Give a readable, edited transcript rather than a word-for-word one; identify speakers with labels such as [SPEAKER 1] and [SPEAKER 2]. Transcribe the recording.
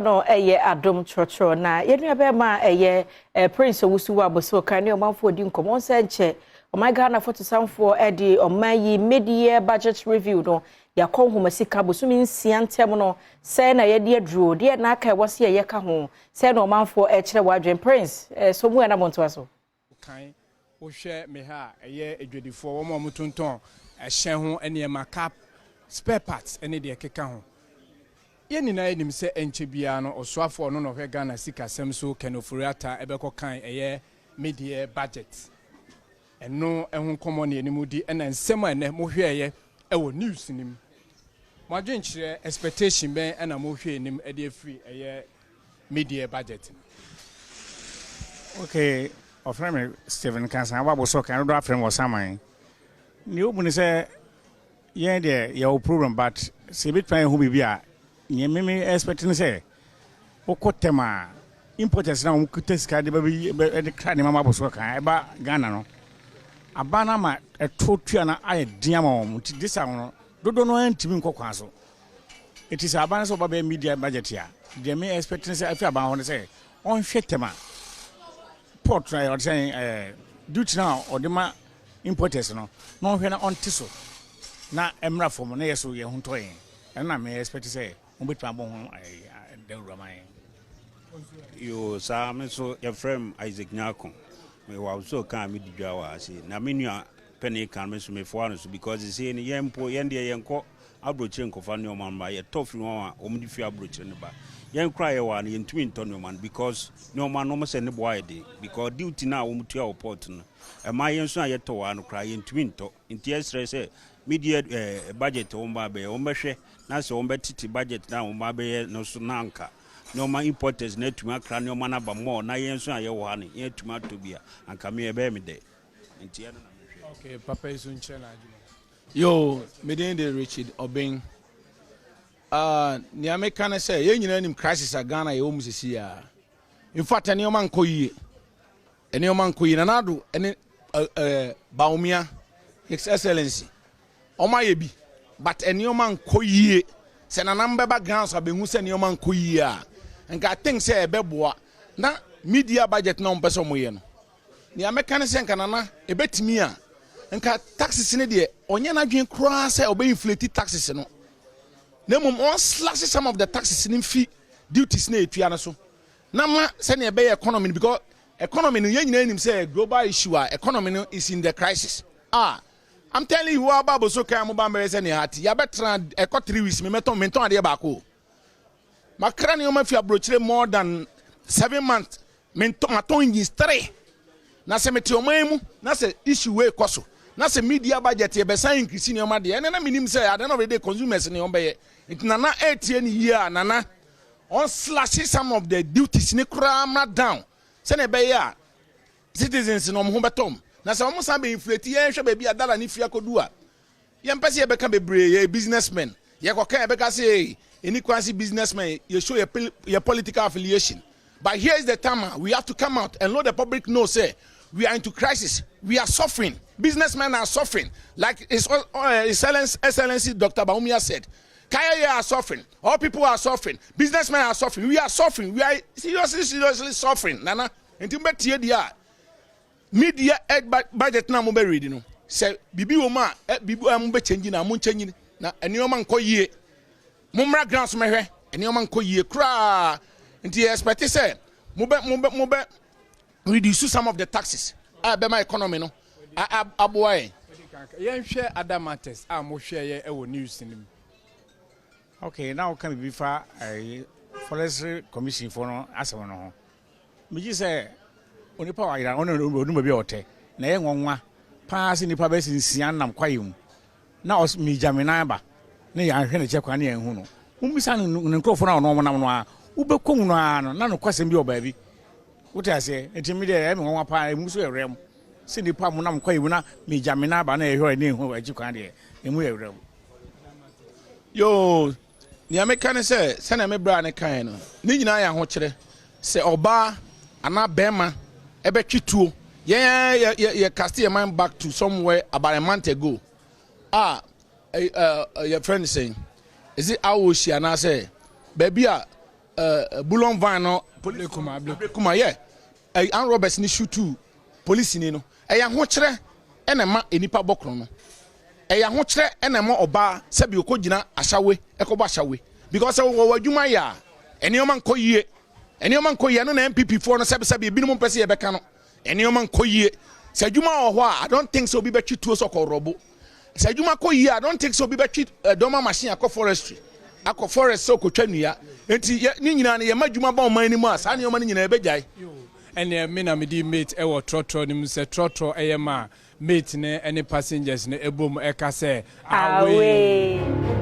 [SPEAKER 1] No ɛyɛ Adom Trɔtrɔ na yɛn nua bɛrima a ɛyɛ Prince Owusu wɔ Abossey Okai ne ɔmanfoɔ di nkɔmmɔ sɛ nkyɛ ɔman Ghana fotosanfoɔ ɛde ɔman yi mid-year budget review no yɛakɔ nhoma sika bosome 6 ntɛm no sɛ na yɛde aduro deɛ na aka ɛwɔ se yɛyɛ ka ho sɛ na ɔmanfoɔ ɛkyerɛ wɔ Prince so mu ɛna mɔntoa so.
[SPEAKER 2] Kan wohwɛ me ha a, ɛyɛ adwadifoɔ, wɔn a wɔtontɔn ɛhyɛn ho nneɛma, car spare parts ne deɛ ɛkeka ho. Yɛn nyinaa yɛnim sɛ ɛnkyɛ biara no, ɔsoafoɔ no na ɔhwɛ Ghana sikasɛm so, Ken Ofori-Atta, ɛbɛkɔ kan ɛyɛ mid-year budget. Ɛno ɛho nkɔmmɔ ne anim di, ɛna nsɛm a ɛnɛ mohwɛɛyɛ ɛwɔ news nim, mo adwenkyerɛ, expectation bɛn ɛna mohwɛ anim ɛde afiri ɛyɛ mid-year budget no?
[SPEAKER 3] Okay, ɔfrɛ me Stephen Kansan aba Abossey kan dodo, afrɛ me wɔ saman nea obu ne sɛ yɛn deɛ yɛwɔ problem, but sɛ ebitumi ayɛ ho biribi a, nea meme expect ne sɛ wokɔ tɛm a importers na wɔn kuta sika de bɛbi de kra nneɛma ma Abossey kan ɛba Ghana no, aba no ama ɛto tua no ayɛ den ama wɔn, nti this time no dodo no ntumi nkɔ kwan so. Eti sɛ aba no sɛ ɔba bɛyɛ mid-year budget a, deɛ me expect ne sɛ afi aban hɔ ne sɛ ɔnhwɛ tɛm a port na ɔde sɛ duty na ɔde ma importers no na ɔnhwɛ na ɔnte so na mmra fam na yɛ so yɛn ho ntɔ yɛn. Ɛno na me expect sɛ wɔn bɛtumi abɔ ho dawuro ama yɛn.
[SPEAKER 4] Yo, saa me nso yɛfrɛ m Isaac Nyako. Mewɔ Abossey kan a medi dwa wɔ ase na me nua pɛne kan me nso mefoa no so because sei no yɛn mpo yɛn deɛ yɛnkɔ aburokyire nkɔfa nneɛma no ba. Yɛtɔ firi wɔn a wɔn de firi aburokyire no ba. Yɛn kora yɛwɔ a no yɛntumi ntɔ nneɛma no because nneɛma no wɔn sɛ ne bo ayɛ den because duty no a wɔn tua wɔ port no ɛma yɛn nso a yɛtɔ wɔ ha no koraa yɛntumi ntɔ. Nti yɛsrɛ sɛ mid-year budget wɔn ba bɛyɛ, wɔn bɛhwɛ na sɛ wɔn bɛtete budget na wɔn ba bɛyɛ no so na anka nneɛma importers na atumi akra nneɛma no aba mɔɔ na yɛn nso a yɛwɔ ha no yɛn atumi atɔ bi a, anka me ɛbɛyɛ me dɛ. Nti ɛno na mehwɛ.
[SPEAKER 2] Okay, papa yi so nkyerɛ n'adwene.
[SPEAKER 5] Yo, me din de Richard Obeng. Nea meka ne sɛ yɛn nyinaa nim crisis a Ghana yɛwɔ mu sisi a. In fact, nneɛma nkɔ yie, nneɛma nkɔ yie. Nana Addo ne Bawumia, His Excellency, ɔmo ayɛ bi, but nneɛma nkɔ yie. Sɛ nanam bɛba ground so abɛhu sɛ nneɛma nkɔ yie a, nka I think sɛ ɛbɛboa na mid-year budget na ɔmo pɛ sɛ ɔmo yɛ no. Nea mɛka ne sɛ nka Nana ebɛtumi a, nka taxes ne deɛ ɔnyɛ n'adwene koraa sɛ ɔbɛ inflate taxes no, na mmom ɔnslash some of the taxes ne mfi duties na etua no so na ma sɛnea ɛbɛyɛ economy no, because economy no yɛn nyinaa nim sɛ global issue a economy no is in the crisis. Ah, I'm telling you, wa ba Abossey kan mo ba mbɛyɛ sɛ nea ati yabɛtena ɛkɔ 3 weeks, mi mɛtɔn mi ntɔn adeɛ baako o. Makra nneɛma fi aburokyire more than 7 months, mi ntɔn, matɔn engines three. Na sɛ mete ɔman mu na sɛ issue wei kɔ so na sɛ mid-year budget yɛ bɛsan increase nneɛma deɛ, ɛnɛ na menim sɛ at the end of the day consumers ne wɔn bɛyɛ. Nti Nana etie ne yie a, Nana ɔnslash some of the duties ne koraa mra down sɛnea ɛbɛyɛ a citizens na wɔn ho bɛtɔm. Na sɛ wɔn san bɛ inflate, yɛn hwɛ baabi a dollar ne fi akɔdu a, yɛn mpɛ sɛ yɛbɛka bebree. Yɛ businessmen, yɛkɔka yɛbɛka sɛ ɛni kwan sɛ businessmen yɛ show yɛ political affiliation, but here is the time ah, we have to come out and let the public know say we are into crisis, we are suffering, businessmen are suffering. Like His Excellency Dr. Bawumia said, Kaya are suffering, all people are suffering, businessmen are suffering, we are suffering, we are seriously, seriously suffering. Nana, nti mbɛ tie deɛ a mid-year budget na mo bɛ read no sɛ biribi wɔ mu a biribi a mo bɛ change na mo nkyɛnyi na nneɛma nkɔ yie. Mo mmra ground so mɛhwɛ, nneɛma nkɔ yie koraa. Nti yɛ expect sɛ mo bɛ reduce some of the taxes a ɛbɛma economy no aboa yɛn.
[SPEAKER 2] Yɛnhwɛ other matters a mohwɛeɛ ɛwɔ news no mu.
[SPEAKER 3] Okay, na woka biribi fa Forestry Commission foɔ no asɛm no ho. Megye sɛ onipa wayera ɔne ɔnum baabi a ɔtɛ na ɛyɛ nwanwa paa sɛ nipa bɛsi 6 nam kwaeɛ mu na ɔs megya me nan ba ne yɛanhwɛ ne kyɛ kwan ne yɛnhu no. Wommisa no ne nkurɔfoɔ no a ɔno ɔmo nam no a wobɛkɔ mu no ara no na nokwasɛm bi wɔ baabi, wote aseɛ? Nti me deɛ ɛyɛ me nwanwa paa, ɛmu so yɛ werɛm sɛ nipa mo nam kwaeɛ mu na megya me nan ba na yɛhwɛ ne yɛnhu akyi kwan deɛ, ɛmu yɛ werɛm.
[SPEAKER 5] Yoo, nea meka ne sɛ sɛnea me bra ne kan no ne nyinaa yɛ ahokyerɛ sɛ ɔbaa anaa bɛrima ɛbɛtwe tuo. Yɛn yɛ cast yɛ mind back to somewhere about a month ago a ɛ ɛ yɛfrɛ no sɛn, is it Awoshie anaasɛ baabi a Bullion van no police Ablekuma yɛ armed robbers ne shoot polisini no. Ɛyɛ ahokyerɛ ɛna ɛma nipa bɔ korɔ no. Ɛyɛ ahokyerɛ ɛna ɛma ɔbaa sɛbi okɔ gyina ahyɛwe ɛkɔbɔ ahyɛwe because sɛ wɔwɔ adwuma yɛ a, nneɛma nkɔ yie, nneɛma nkɔ yie. Ɛno na NPP foɔ no, sɛbi sɛbi, ebinom mpɛ sɛ yɛbɛka no, nneɛma nkɔ yie. Sɛ adwuma wɔ hɔ a, I don't think sɛ obi bɛtwi tuo sɛ ɔkɔ rɔbo. Sɛ adwuma kɔ yie a, I don't think sɛ obi bɛtwi ɛdɔma machine akɔ forestry, akɔ forest sɛ ɔkɔtwa nnua. Nti yɛ ne nyinaa no, yɛma adwuma ba ɔman no mu a, saa nneɛma no nyinaa yɛbɛgyae.
[SPEAKER 2] Ɛneɛ me na mede mate ɛwɔ trɔtrɔ no mu sɛ trɔtrɔ ɛyɛ ma a mate ne ɛne passengers no ɛbom ɛka sɛ
[SPEAKER 1] away.